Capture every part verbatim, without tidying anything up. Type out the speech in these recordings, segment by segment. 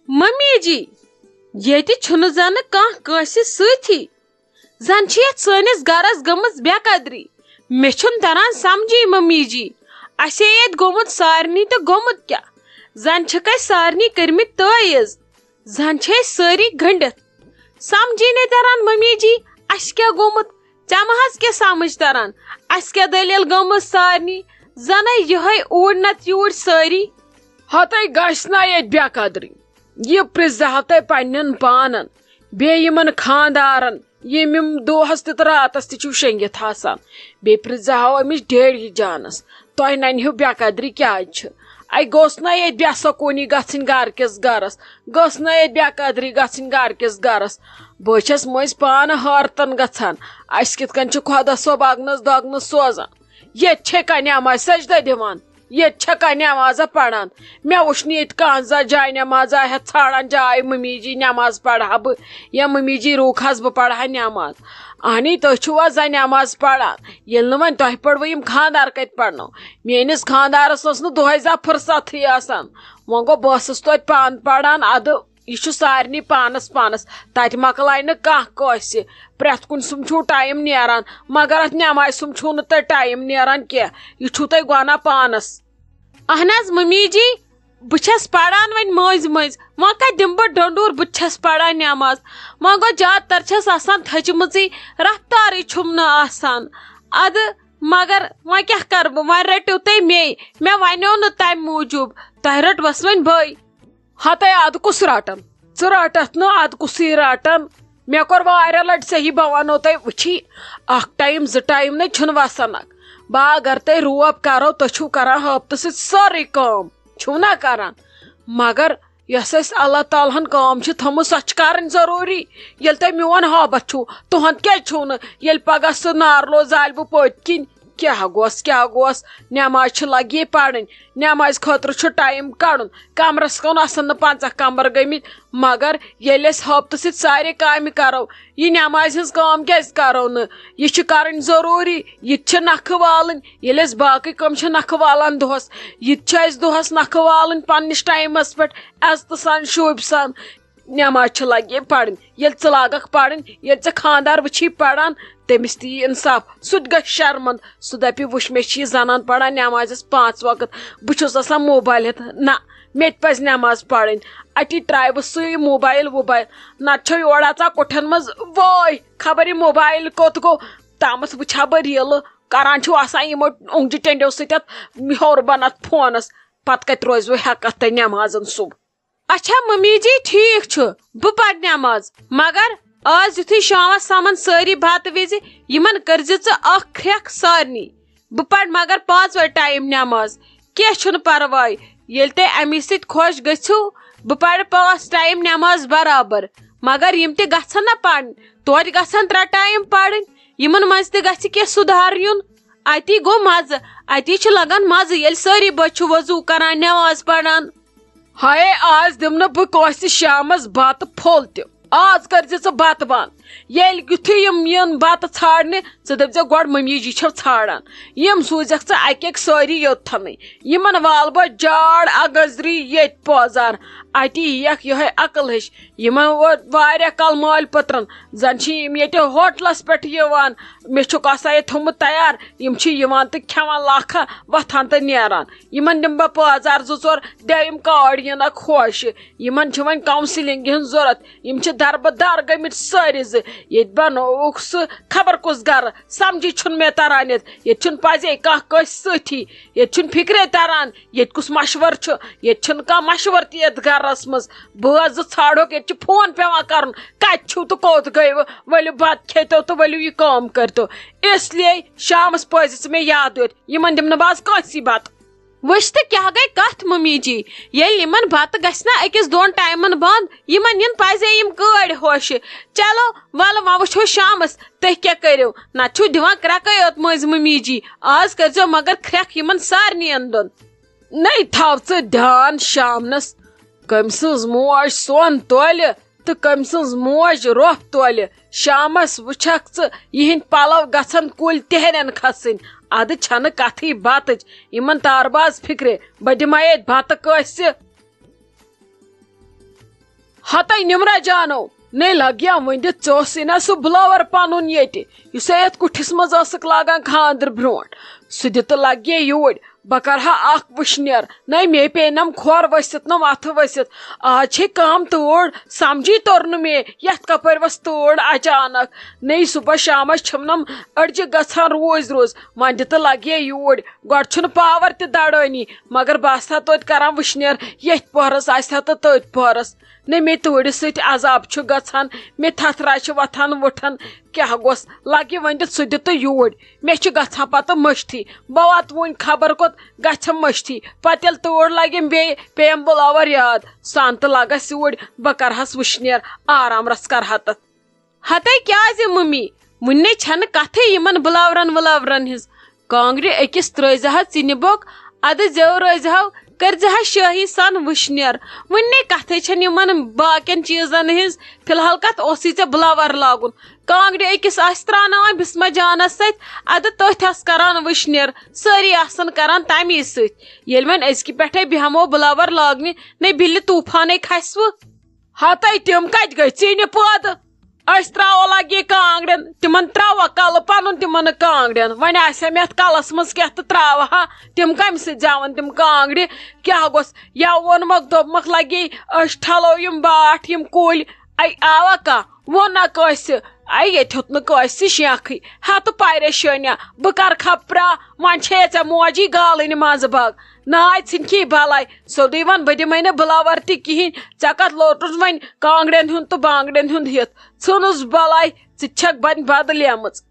Mummy جی، ییٚتہِ چھُنہٕ زنہٕ کانٛہہ کٲنٛسہِ سۭتی۔ زن چھِ یتھ سٲنِس گرس گٔمٕژ بے قدری۔ مےٚ چھُنہٕ تران سمجھی ممی جی، اسے ییٚتہِ گوٚمُت سارنٕے تہٕ گوٚمُت کیٛاہ؟ زن چھِکھ اسہِ سارنٕے کٔرمٕتۍ تٲویٖز، زن چھِ أسۍ سٲری گٔنڈِتھ۔ سمجھی نہٕ تران ممی جی، اسہِ کیٛاہ گوٚمُت؟ ژےٚ ما حظ کیٛاہ سمجھ تران؟ اسہِ کیٛاہ دٔلیٖل گٔمٕژ سارنٕے؟ زنَے یِہوٚے اوٗرۍ نتہٕ یوٗرۍ سٲری۔ ہتَے گژھِ نا ییٚتہِ بے قدری۔ یہِ پرٛژھ زِ ہاو تۄہہِ پننٮ۪ن پانن، بیٚیہِ یِمن خاندارن، یِم یِم دۄہس تہِ تہٕ راتس تہِ چھِو شۄنٛگِتھ آسان۔ بیٚیہِ پرٛژھ زِ ہاو أمِس ڈیڈی جانس، تۄہہِ ننہِ ہیو بے قدری کیٛازِ چھِ؟ اَتہِ گوٚژھ نا ییٚتہِ بے سکوٗنی گژھٕنۍ گرٕ کِس گرس، گٔژھ نا ییٚتہِ بے قدری گژھٕنۍ گرٕ کِس گرس۔ بہٕ چھَس مٔنٛزۍ پانہٕ حٲرتن گژھان، اَسہِ کِتھ کٔنۍ چھُ خۄدا صٲب اگنس دگنس سوزان۔ ییٚتہِ چھے کانٛہہ نٮ۪مازِ سجدہ دِوان؟ ییٚتہِ چھا کانٛہہ نٮ۪مازا پران؟ مےٚ وٕچھ نہٕ ییٚتہِ کانٛہہ زانٛہہ جاے نٮ۪مازا ہٮ۪تھ ژھانٛڈان جاے، مٔمی جی نٮ۪ماز پرٕ ہا بہٕ یا مٔمی جی روٗکہَس بہٕ پرٕ ہا نٮ۪ماز۔ اہنی، تُہۍ چھِوا زانٛہہ نٮ۪ماز پران؟ ییٚلہِ نہٕ وۄنۍ تۄہہِ پروٕ، یِم خانٛدار کتہِ پرنو؟ میٲنِس خانٛدارس ٲس نہٕ دۄہے زانٛہہ فرصتھٕے آسان۔ وۄنۍ گوٚو، بہٕ ٲسٕس توتہِ پانہٕ پران، ادٕ یہِ چھُ سارنٕے پانس پانس۔ تتہِ مۄکلایہِ نہٕ کانٛہہ کٲنٛسہِ۔ پرٛٮ۪تھ کُنہِ سُم چھُو ٹایم نیران، مگر اتھ نٮ۪مازِ سُم چھُو نہٕ تۄہہِ ٹایم نیران کینٛہہ۔ یہِ چھُو تۄہہِ گۄناہ پانس۔ اہن حظ ممی جی، بہٕ چھَس پران وۄنۍ مٔنٛزۍ مٔنٛزۍ، وۄنۍ کتہِ دِمہٕ بہٕ ڈۄنڈوٗر؟ بہٕ تہِ چھَس پران نٮ۪ماز، وۄنۍ گوٚو زیادٕ تر چھَس آسان تھٔچمٕژٕے، رفتارٕے چھُم نہٕ آسان۔ ادٕ مگر وۄنۍ کیٛاہ کرٕ بہٕ؟ وۄنۍ رٔٹِو تُہۍ مے، مےٚ ونیو نہٕ تمہِ موٗجوٗب، تۄہہِ رٔٹوس وۄنۍ بٔے۔ ہتے ادٕ کُس رٹن؟ ژٕ رٹتھ نہٕ، ادٕ کُسٕے رٹن؟ مےٚ کوٚر واریاہ لٹہِ صحیح، بہٕ ونو تۄہہِ، وٕچھی، اکھ ٹایم زٕ ٹایم نَے چھُنہٕ وسان اکھ۔ با اگر تۄہہِ روب کرو، تُہۍ چھِو کران ہٲبتہٕ سۭتۍ سٲرٕے کٲم، چھِو نا کران؟ مگر یۄس اَسہِ اللہ تعالیٰ ہن کٲم چھِ تھٲومٕژ، سۄ چھِ کرٕنۍ ضروٗری۔ ییٚلہِ تۄہہِ میون ہٲبتھ چھُو، تُہنٛد کیٛازِ چھُو نہٕ؟ ییٚلہِ پگاہ سُہ نارلو زالہِ بہٕ پٔتۍ کِنۍ، کیٛاہ گوٚژھ، کیٛاہ گوٚژھ؟ نٮ۪ماز چھِ لگے پرٕنۍ، نٮ۪مازِ خٲطرٕ چھُ ٹایم کڑُن۔ کمرس کُن آسن نہٕ پنٛژاہ کمبر گٔمٕتۍ، مگر ییٚلہِ أسۍ ہٲبتہٕ سۭتۍ سارے کامہِ کرو، یہِ نٮ۪مازِ ہٕنٛز کٲم کیٛازِ کرو نہٕ؟ یہِ چھِ کرٕنۍ ضروٗری، یہِ تہِ چھِ نکھٕ والٕنۍ۔ ییٚلہِ أسۍ باقٕے کٲم چھِ نکھٕ والان دۄہس، یہِ تہِ چھِ اَسہِ دۄہس نکھٕ والٕنۍ پننِس ٹایمس پٮ۪ٹھ، عزتہٕ سان، شوٗبہِ سان۔ نٮ۪ماز چھِ لگے پرٕنۍ۔ ییٚلہِ ژٕ لاگکھ پرٕنۍ، ییٚلہِ ژےٚ خانٛدار وٕچھی پران، تٔمِس تہِ یی انصاف، سُہ تہِ گژھِ شرمند، سُہ دپہِ، وٕچھ، مےٚ چھِ یہِ زنان پران نٮ۪مازٮ۪س پانٛژھ وقت، بہٕ چھُس آسان موبایل ہٮ۪تھ۔ نہ، مےٚ تہِ پزِ نٮ۪ماز پرٕنۍ۔ اتی ترٛاوِ سُہ یہِ موبایل ووبایل، نتہٕ چھو یورٕ اژان کُٹھٮ۪ن منٛز، وٲے، خبر یہِ موبایل کوٚت گوٚو۔ تامتھ وٕچھِ ہا بہٕ ریٖلہٕ، کران چھِو آسان یِمو اونٛگجہِ ٹٮ۪نٛڈیو سۭتۍ اتھ ہیوٚر بۄن اتھ فونس، پتہٕ کتہِ روزِوٕ ہٮ۪کتھ تۄہہِ نٮ۪مازن سُہ؟ اچھا ممی جی، ٹھیٖک چھُ، بہٕ پرٕ نٮ۪ماز، مگر آز یُتھُے شامس سمن سٲری بتہٕ وِزِ، یِمن کٔرزِ ژٕ اکھ کھرٛٮ۪کھ سارنٕے۔ بہٕ پرٕ مگر پانٛژوے ٹایم نٮ۪ماز، کینٛہہ چھُنہٕ پرواے۔ ییٚلہِ تُہۍ اَمی سۭتۍ خۄش گٔژھِو، بہٕ پرٕ پانٛژھ ٹایم نٮ۪ماز برابر، مگر یِم تہِ گژھن نہ پرٕنۍ، توتہِ گژھن ترٛےٚ ٹایم پرٕنۍ، یِمن منٛز تہِ گژھِ کینٛہہ سُدھار یُن۔ اتی گوٚو مزٕ، اتی چھُ لگان مزٕ، ییٚلہِ سٲری بٲژ چھِ وضوٗ کران، نٮ۪ماز پران۔ ہاے، آز دِمہٕ نہٕ بہٕ کٲنٛسہِ شامس بتہٕ پھوٚل تہِ۔ آز کٔرزِ ژٕ بتہٕ بنٛد۔ ییٚلہِ یُتھُے یِم یِن بتہٕ ژھانٛڈنہِ، ژٕ دٔپزٮ۪کھ گۄڈٕ مٔمی جی چھَو ژھانٛڈان۔ یِم سوٗزٮ۪کھ ژٕ اَکہِ اَکہِ سٲری یوٚتتھَنٕے۔ یِمن والہٕ بہٕ جاڑ اگزری ییٚتہِ پٲزار۔ اَتی یِیَکھ یِہوٚے عقل ہِش۔ یِمن ووت واریاہ کال مٲلۍ پٔترَن۔ زَن چھِ یِم ییٚتہِ ہوٹلَس پٮ۪ٹھ یِوان۔ مےٚ چھُکھ آسان ییٚتہِ تھوٚمُت تیار۔ یِم چھِ یِوان تہٕ کھٮ۪وان لاکھا، وۄتھان تہٕ نیران۔ یِمن دِمہٕ بہٕ پٲزار زٕ ژور، دٔیِم کاڈ یِنَکھ ہوشہِ۔ یِمن چھِ وۄنۍ کاونسلنگ ہٕنٛز ضوٚرتھ۔ یِم چھِ دربہٕ در گٔمٕتۍ سٲری زٕ۔ ییٚتہِ بنووُکھ سُہ خبر کُس گرٕ، سمجھی چھُنہٕ مےٚ تران یتھ۔ ییٚتہِ چھُنہٕ پزے کانٛہہ کٲنٛسہِ سۭتی۔ ییٚتہِ چھُنہٕ فکرے تران، ییٚتہِ کُس مشورٕ چھُ۔ ییٚتہِ چھُنہٕ کانٛہہ مشورٕ تہِ یتھ گرس منٛز۔ بٲژ زٕ ژھانڈوکھ، ییٚتہِ چھُ فون پٮ۪وان کرُن، کتہِ چھِو تہٕ کوٚت گٔیوٕ؟ ؤلِو بتہٕ کھیٚتو تہٕ ؤلِو یہِ کٲم کٔرتو۔ اس لیے شامس پٲزِ ژٕ مےٚ یاد یوت، یِمن دِمہٕ نہٕ بہٕ آز کٲنٛسی بتہٕ۔ وٕچھ تہٕ کیٛاہ گٔے کتھ ممی جی، ییٚلہِ یِمن بتہٕ گژھِ نا أکِس دۄن ٹایمن بنٛد، یِمن یِن پزے یِم کٲڑۍ ہوشہِ۔ چلو، ولہٕ وۄنۍ وٕچھو شامس تُہۍ کیٛاہ کٔرِو، نتہٕ چھِو دِوان کرٛٮ۪کے یوت مٔنٛزۍ ممی جی۔ آز کٔرۍزیو مگر کھرٛٮ۪کھ یِمن سارنٕے دۄن۔ نَے تھاو ژٕ دھیان شامنس، کٔمۍ سٕنٛز موج سۄن تولہِ تہٕ کٔمۍ سٕنٛز موج رۄپھ تولہِ۔ شامس وٕچھکھ ژٕ، یِہِنٛدۍ پلو گژھن کُلۍ تِہرٮ۪ن کھسٕنۍ۔ ادٕ چھنہٕ کتھٕے بتٕچ، یِمن تارباز فکرِ، بہٕ دِمے ییٚتہِ بتہٕ کٲنٛسہِ۔ ہتے نمرہ جانو، نے لگیا ؤنِتھ، ژےٚ اوسُے نا سُہ بلاور پنُن ییٚتہِ، یُس ژےٚ یتھ کُٹھِس منٛز ٲسٕکھ لاگان خانٛدرٕ برونٛٹھ؟ سُہ دِ تہٕ لگیا یوٗرۍ، بہٕ کرٕ ہا اکھ وٕشنیر۔ نے مے پیٚیہِ نم کھۄر ؤسِتھ نم اتھٕ ؤسِتھ۔ آز چھے کٲم تۭر، سمجھی توٚر نہٕ مے یتھ کپٲرۍ ؤژھ تۭر اچانک۔ نے صبحس شامس چھِم نم أڈجہِ گژھان روٗزۍ روٗزۍ۔ وۄنۍ دِ تہٕ لگیا یوٗرۍ، گۄڈٕ چھُنہٕ پاور تہِ دڑٲنی، مگر بہٕ آسہٕ ہا توتہِ کران وٕشنیر، ییٚتھۍ پۄہرس آسہِ ہا تہٕ تٔتھۍ پۄہرس۔ نے مے تۭرِ سۭتۍ عذاب چھُ گژھان، مے تھتھرا چھِ وۄتھان وُٹھان۔ کیٛاہ گوٚژھ لگہِ وۄنۍ دِتھ سُہ دِ تہٕ یوٗرۍ، مےٚ چھِ گژھان پتہٕ مٔشتھٕے۔ بہٕ واتہٕ وۄنۍ خبر کوٚت، گژھم مٔشتھٕے۔ پتہٕ ییٚلہِ تۭر لگٮ۪م بیٚیہِ، پیٚیم بُلاور یاد، سۄ انہٕ تہٕ لگس یوٗرۍ، بہٕ کرہس وٕشنیر، آرام رژھ کرہا تتھ۔ ہتے کیازِ ممی؟ وُنہِ چھنہٕ کتھٕے یِمن بلاورن ولاورن ہٕنز۔ کانگرِ أکِس ترٲوزِ ہا ژِنہِ بۄگ، ادٕ زیو رٲوزِ ہا، کٔرزِ ہا شٲہی سان وٕشنیر۔ وُنہِ کتھٕے چھنہٕ یِمن باقین چیزن ہٕنز۔ فی الحال کتھ اوسُے ژےٚ بلاور لاگُن؟ کانگرِ أکِس آسہِ تراوناوان بسمہ جانس سۭتۍ، ادٕ تٔتھۍ آسہٕ کران وٕشنیر۔ سٲری آسن کران تمی سۭتۍ۔ ییٚلہِ وۄنۍ أزکہِ پٮ۪ٹھے بیہمو بلاور لاگنہِ، نے بِلہِ طوفانے کھسہِ وٕ۔ ہتے تِم کتہِ گٔے ژِنہِ پٲدٕ؟ أسۍ تراوو لگے کانگڑٮ۪ن، تِمن تراوو کلہٕ پنُن تِمن نہٕ کانگڑٮ۪ن۔ وۄنۍ آسہِ ہا مےٚ اتھ کلس منٛز کینٛہہ تہٕ تراوٕ ہا، تِم کمہِ سۭتۍ زیون تِم کانگڑِ؟ کیٛاہ گوٚژھ؟ یا ووٚنمکھ دوٚپمکھ لگے أسۍ ٹھلو یِم باٹھ، یِم کُلۍ۔ اے آوا کانٛہہ؟ ووٚن نا کٲنٛسہِ؟ اے ییٚتہِ ہیوٚت نہٕ کٲنٛسہِ شینٛکھٕے۔ ہتہٕ پریشٲنیا، بہٕ کرٕ خبرا؟ وۄنۍ چھے ژےٚ موجی گالٕنۍ منٛزٕ باگ۔ ناے ژھٕنکھی بلاے، سیوٚدُے ون بہٕ دِمے نہٕ بلاور تہِ کِہیٖنۍ۔ ژےٚ کتھ لوٹُس وۄنۍ کانگڑٮ۪ن ہُنٛد تہٕ بانگڑٮ۪ن ہُنٛد ہٮ۪تھ؟ ژھٕنُس بلاے، ژٕ تہِ چھکھ بنہِ بدلیمٕژ۔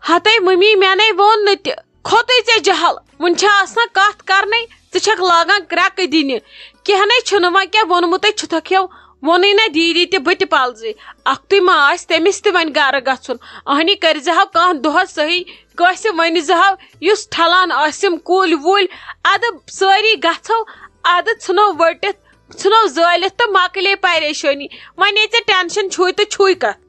ہتے ممی، مےٚ نے ووٚن نہٕ تہِ، کھوٚتُے ژےٚ جہل۔ وُنہِ چھا آسان کتھ کرنے، ژٕ چھکھ لاگان کرٛٮ۪کہٕ دِنہِ۔ کینٛہہ نے چھُنہٕ وۄنۍ کیٛاہ ووٚنمُتٕے چھُتھکھ ہیو، ووٚنُے نہ دیٖدی تہِ بہٕ تہِ پلزٕے۔ اکھتُے ما آسہِ تٔمِس تہِ وۄنۍ گرٕ گژھُن؟ اہنی کٔرزِ ہاو کانٛہہ دۄہس صحیح، کٲنٛسہِ ؤنزِ ہاو یُس ٹھلان آسٮ۪م کُلۍ وُلۍ۔ ادٕ سٲری گژھو، ادٕ ژھٕنو ؤٹِتھ، ژھٕنو زٲلِتھ تہٕ مۄکلے پریشٲنی۔ وۄنۍ ییٚلہِ ژےٚ ٹینشن چھُے تہٕ چھُے کتھ؟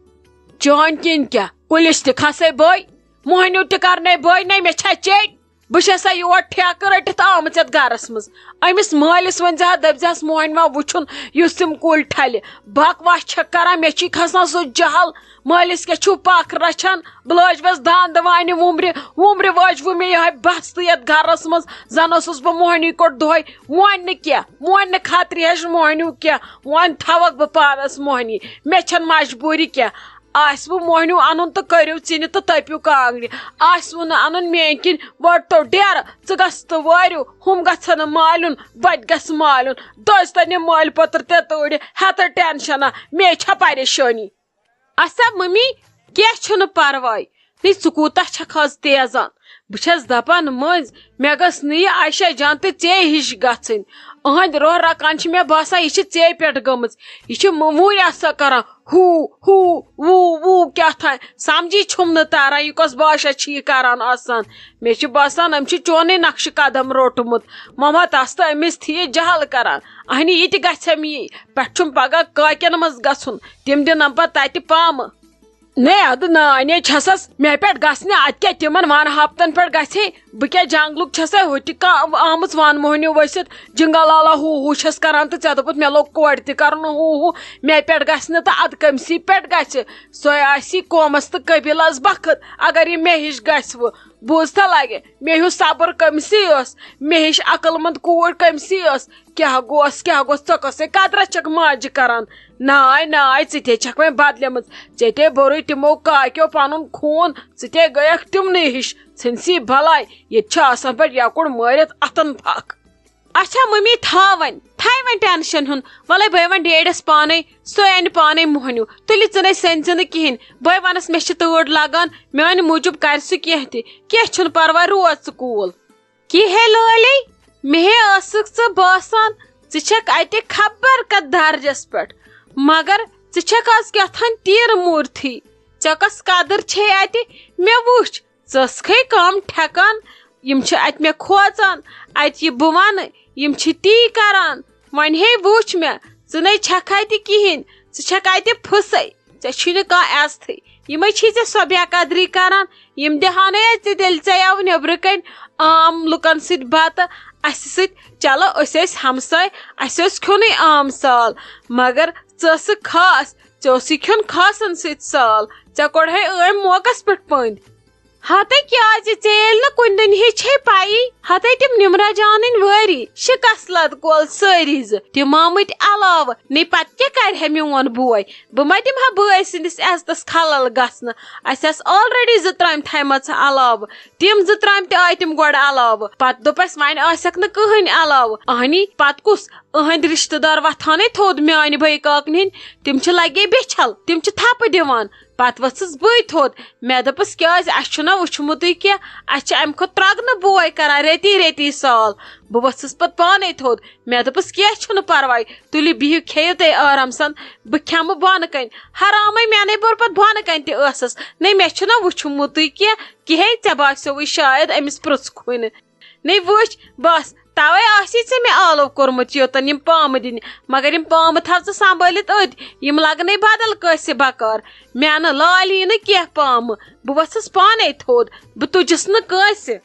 چٲنۍ کِنۍ کیٛاہ؟ کُلِس تہِ کھسے بٲے، موہنیو تہِ کرنے بٲے، نے مےٚ چھا چیٚٹۍ؟ بہٕ چھَسا یور ٹھیکہٕ رٔٹِتھ آمٕژ یَتھ گرس منٛز؟ أمِس مٲلِس ؤنۍ زِ ہا، دٔپۍ زِ ہس، موہنۍ ما وٕچھُن یُس تِم کُلۍ ٹھلہِ۔ بکواس چھکھ کران، مےٚ چھی کھسان سُہ جہل۔ مٲلِس کیٛاہ چھُو پکھ رچھان؟ بہٕ لٲجوس داندٕ وانہِ وُمرِ، وُمرِ وٲجوٕ مےٚ یِہوٚے بستہٕ یَتھ گرس منٛز۔ زن ٲسٕس بہٕ موہنی کوٚٹ دۄہے۔ مونۍ نہٕ کینٛہہ، مونۍ نہٕ خاطرِ ہیٚچھ موہنیو کینٛہہ، وۄنۍ تھاوکھ بہٕ پانس موہنی۔ مےٚ چھَنہٕ مجبوٗری کینٛہہ۔ آسہِ وٕ موہنیو اَنُن تہٕ کٔرِو ژِنہِ تہٕ تٔپِو کانٛگرِ۔ آسہِ وٕ نہٕ اَنُن میٛٲنۍ کِنۍ، وَٹتو ڈیرٕ، ژٕ گژھ تہٕ وٲرِو، ہُم گژھن نہٕ مالیُن، بہٕ تہِ گژھٕ مالیُن۔ دٔزۍ تَن یِم مٲلۍ پٔتٕر تہِ تۭرِ، ہٮ۪تہٕ ٹٮ۪نشَنا، مے چھےٚ پریشٲنی۔ اچھا مٔمی، کینٛہہ چھُنہٕ پرواے۔ ہے، ژٕ کوٗتاہ چھکھ آز تیزان؟ بہٕ چھَس دپان مٔنٛزۍ، مےٚ گٔژھ نہٕ یہِ عایشہ جان تہٕ ژے ہِش گژھٕنۍ۔ أہنٛدۍ روح رکان چھِ مےٚ باسان، یہِ چھِ ژے پٮ۪ٹھ گٔمٕژ۔ یہِ چھِ موٗرۍ آسان کران، ہو، ہو، وو، وو، کیٛاہ تھام۔ سمجھی چھُم نہٕ تاران، یہِ کۄس باشا چھِ یہِ کران آسان۔ مےٚ چھُ باسان، أمۍ چھُ چونُے نقشہٕ قدم روٚٹمُت۔ مما تس تہٕ أمِس تھیہِ جہل کران۔ اہنہِ، یہِ تہِ گژھٮ۪م یی۔ پٮ۪ٹھٕ چھُم پگاہ کاکٮ۪ن منٛز گژھُن۔ تِم دِنم پتہٕ تتہِ پامہٕ۔ نے ادٕ نانۍ چھسس مےٚ پٮ۪ٹھ گژھنہِ، اتہِ کیٛاہ تِمن ون ہفتن پٮ۪ٹھ گژھِ ہے؟ بہٕ کیٛاہ جنگلُک چھسے ہوٚتہِ کا-، آمٕژ ون موہنیو ؤسِتھ؟ جنگل لالا ہو ہو چھس کران تہٕ ژےٚ دوٚپُتھ مےٚ لوگ کورِ تہِ کرُن ہو ہو۔ مےٚ پٮ۪ٹھ گژھِ نہٕ تہٕ ادٕ کٔمسٕے پٮ۪ٹھ گژھِ؟ سۄے آسی قومس تہٕ قبیلس بخت، اگر یہِ مےٚ ہِش گژھِ وٕ۔ بوٗزتھا لگہِ، مےٚ ہیوٗ صبر کٔمسٕے ٲس، مےٚ ہِش عقل مند کوٗر کٔمسٕے ٲس۔ کیٛاہ گوٚوس، کیٛاہ گوٚوس، ژٕ کۄسے قدرا چھکھ ماجہِ کران؟ ناے، ناے، ژٕ تے چھکھ وۄنۍ بدلیمٕژ۔ ژےٚ تے بوٚرُے تِمو کاکیو پنُن خوٗن، ژٕ تے گٔیکھ تِمنٕے ہِش۔ ژھٕنسی بلاے، ییٚتہِ چھِ آسان پٮ۪ٹھ یکُڑ مٲرِتھ اتھن پھکھ۔ اچھا ممی، تھاو وۄنۍ، تھاے وۄنۍ ٹینشن ہُنٛد۔ وَلَے بہٕ وَنہٕ ڈیڈیَس پانے، سُہ اَنہِ پانے موہنیو۔ تُلہِ ژٕ نے سٔنۍ زِ نہٕ کِہیٖنۍ۔ بہٕ وَنَس مےٚ چھِ تۭر لگان، میانہِ موٗجوٗب کرِ سُہ کینٛہہ تہِ۔ کینٛہہ چھُنہٕ پرواے، روز ژٕ کوٗل۔ کہِ ہے لٲلے، مےٚ ہے ٲسٕکھ ژٕ باسان، ژٕ چھکھ اتہِ خبر کتھ درجس پٮ۪ٹھ، مگر ژٕ چھکھ از کیٛاہ تھام تیٖرٕ موٗرتھٕے۔ ژےٚ کۄس قدٕر چھے اتہِ؟ مےٚ وُچھ، ژٕ ٲسکھے کم ٹھیکان، یِم چھِ اتہِ مےٚ کھوژان، اتہِ یہِ بہٕ ونہٕ، یِم چھِ تی کران۔ وۄنۍ ہے وُچھ مےٚ، ژٕ نے چھکھ اتہِ کِہیٖنۍ، ژٕ چھکھ اتہِ پھٕسے۔ ژےٚ چھُے نہٕ کانٛہہ عزتھٕے۔ یِمے چھِی ژےٚ سۄ بے قدری کران، یِم دِہانے اَسہِ تیٚلہِ ژےٚ یَوٕ نیٚبرٕ کَنۍ عام لُکن سۭتۍ بَتہٕ، اَسہِ سۭتۍ۔ چلو، أسۍ ٲسۍ ہمساے، اَسہِ اوس کھیوٚنُے عام سال، مگر ژٕ ٲسٕکھ خاص، ژےٚ اوسُے کھیوٚن خاصن سۭتۍ سال، ژےٚ کوٚڑہے ٲمۍ موقعس پٮ۪ٹھ پٔنٛدۍ۔ ہتے کیازِ، ژےٚ ییٚلہِ نہٕ کُنہِ دُنیہٕچ چھے پَیی، ہتے تِم نِمرا جانٕنۍ وٲری، شِکس لد کول سٲری زٕ، تِم آمٕتۍ علاوٕ، نے پتہٕ کیٛاہ کرِ ہے میون بوے؟ بہٕ ما دِمہٕ ہا بٲے سٕنٛدِس عزتس خلل گژھنہٕ؟ اَسہِ آسہٕ already زٕ ترامہِ تھایمژٕ علاوٕ، تِم زٕ ترامہِ تہِ آیہِ تِم گۄڈٕ علاوٕ، پتہٕ دوٚپ اَسہِ وۄنۍ آسٮ۪کھ نہٕ کٕہٕنۍ علاوٕ۔ اہنی، پتہٕ کُس؟ أہنٛدۍ رشتہٕ دار وۄتھانٕے تھوٚد میانہِ بٲے کاکنہِ ہٕنٛدۍ، تِم چھِ لگے بیچھل، تِم چھِ تھپہٕ دِوان۔ پتہٕ ؤژھٕس بٕے تھوٚد۔ مےٚ دوٚپُس، کیازِ، اَسہِ چھُنہ وُچھمُتُے کینٛہہ؟ اَسہِ چھُ اَمہِ کھۄتہٕ ترٛگنہٕ بوے کران ریتی ریتی سال۔ بہٕ ؤژھٕس پتہٕ پانے تھوٚد۔ مےٚ دوٚپُس، کینٛہہ چھُنہٕ پرواے، تُلِو بِہِو، کھیٚیِو تُہۍ آرام سان، بہٕ کھٮ۪مہٕ بۄنہٕ کنہِ۔ حرامے، مےٚ نے بوٚر پتہٕ بۄنہٕ کنہِ تہِ ٲسس۔ نے، مےٚ چھُنہ وُچھمُتُے کینٛہہ، کِہے، ژےٚ باسیووُے شاید أمِس پرٛژھ کُنہِ۔ نے وٕچھ، بس توے آسی ژےٚ مےٚ آلو کوٚرمُت یوتن یِم پامہٕ دِنہِ، مگر یِم پامہٕ تھاو ژٕ سنبھٲلِتھ أتۍ، یِم لگنے بدل کٲنٛسہِ بکار۔ مےٚ نہٕ لالہِ یی نہٕ کینٛہہ پامہٕ، بہٕ وۄتھس پانے تھوٚد، بہٕ تُجس نہٕ کٲنٛسہِ۔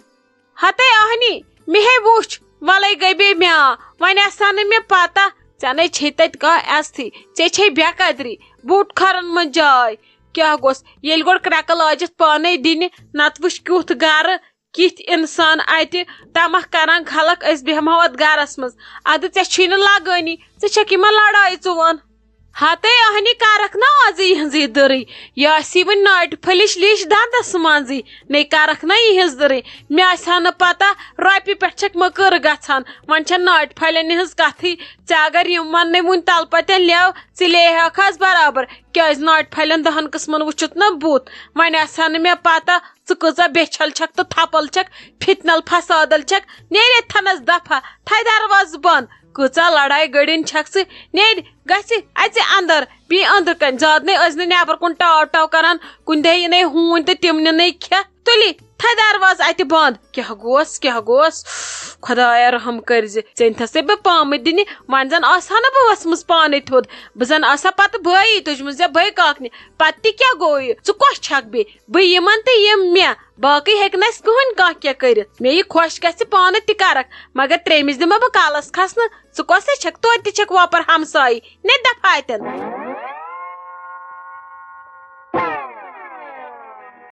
ہتے اہنی، مےٚ ہے وُچھ، ولے گٔے بیٚیہِ مےٚ آ، وۄنۍ آسہِ ہا نہٕ مےٚ پتہ، ژےٚ نے چھے تتہِ کانٛہہ عزتھٕے، ژےٚ چھے بے قدری، بوٗٹ کھۄرن منٛز جاے۔ کیٛاہ گوٚژھ، ییٚلہِ گۄڈٕ کرٛٮ۪کہٕ لٲجِتھ پانے دِنہِ، نتہٕ وٕچھ کیُتھ گرٕ، کِتھۍ انسان اتہِ، تمکھ کران خلق، أسۍ بیہمو اتھ گرس منٛز۔ ادٕ ژےٚ چھُے نہٕ لگٲنی، ژٕ چھکھ یِمن لڑایہِ ژُوان۔ ہتے اہنی، کرکھ نا آز یِہنٛزٕے دٕرٕے، یہِ آسی وۄنۍ ناٹہِ پھٔلِش لیش دندس منٛزٕے، نے کرکھ نا یِہنٛز دٕرٕے۔ مےٚ آسہِ ہا نہٕ پتہ، رۄپیہِ پٮ۪ٹھ چھکھ مٔکٕر گژھان، وۄنۍ چھےٚ ناٹہِ پھلٮ۪ن ہٕنٛز کتھٕے۔ ژےٚ اگر یِم وننے وُنہِ تلہٕ پتٮ۪ن لیو، ژٕ لیہکھ آز برابر، کیازِ ناٹہِ پھلٮ۪ن دہن قٕسمن وُچھُتھ نہ بُتھ۔ وۄنۍ آسہِ ہا نہٕ مےٚ پتہ، ژٕ کۭژاہ بیچھل چھکھ تہٕ تھپل چھکھ، فتنل فسادل چھکھ۔ نیرِ ییٚتہِ تھنس دفعہ، تھاے دروازٕ بند۔ کۭژاہ لڑایہِ گٔڑِنۍ چھکھ ژٕ؟ نیرِ، گژھِ اژِ اندر، بیٚیہِ أنٛدرٕ کنہِ۔ زیادٕ نے ٲسۍ نہٕ نٮ۪بر کُن ٹاو ٹاو کران، کُنہِ دۄہ یِنَے ہوٗنۍ تہٕ تِم نِنَے کھٮ۪تھ۔ تُلِتھ تھاے دروازٕ اتہِ بند۔ کیٛاہ گوٚس، کیٛاہ گوٚس؟ خۄدایا، رحم کٔرزِ۔ ژےٚ أنۍ تھسے بہٕ پامہٕ دِنہِ، وۄنۍ زن آسہٕ ہا نہٕ بہٕ ؤژھمٕژ پانے تھوٚد، بہٕ زن آسہٕ ہا پتہٕ بٲیی تُجمٕژ یا بٲے کاکنہِ۔ پتہٕ تہِ کیٛاہ گوٚو یہِ؟ ژٕ کۄس چھکھ بیٚیہِ؟ بہٕ یِمن تہٕ یِم مےٚ، باقٕے ہیٚکہِ نہٕ اَسہِ کٕہٕنۍ کانٛہہ کینٛہہ کٔرِتھ۔ مےٚ یہِ خۄش گژھِ پانہٕ تہِ کرکھ، مگر ترٛیٚمِس دِمہ بہٕ کلس کھسنہٕ۔ ژٕ کۄسے چھکھ؟ توتہِ تہِ چھکھ وۄپر ہمسایی، نے دفعہ اتٮ۪ن۔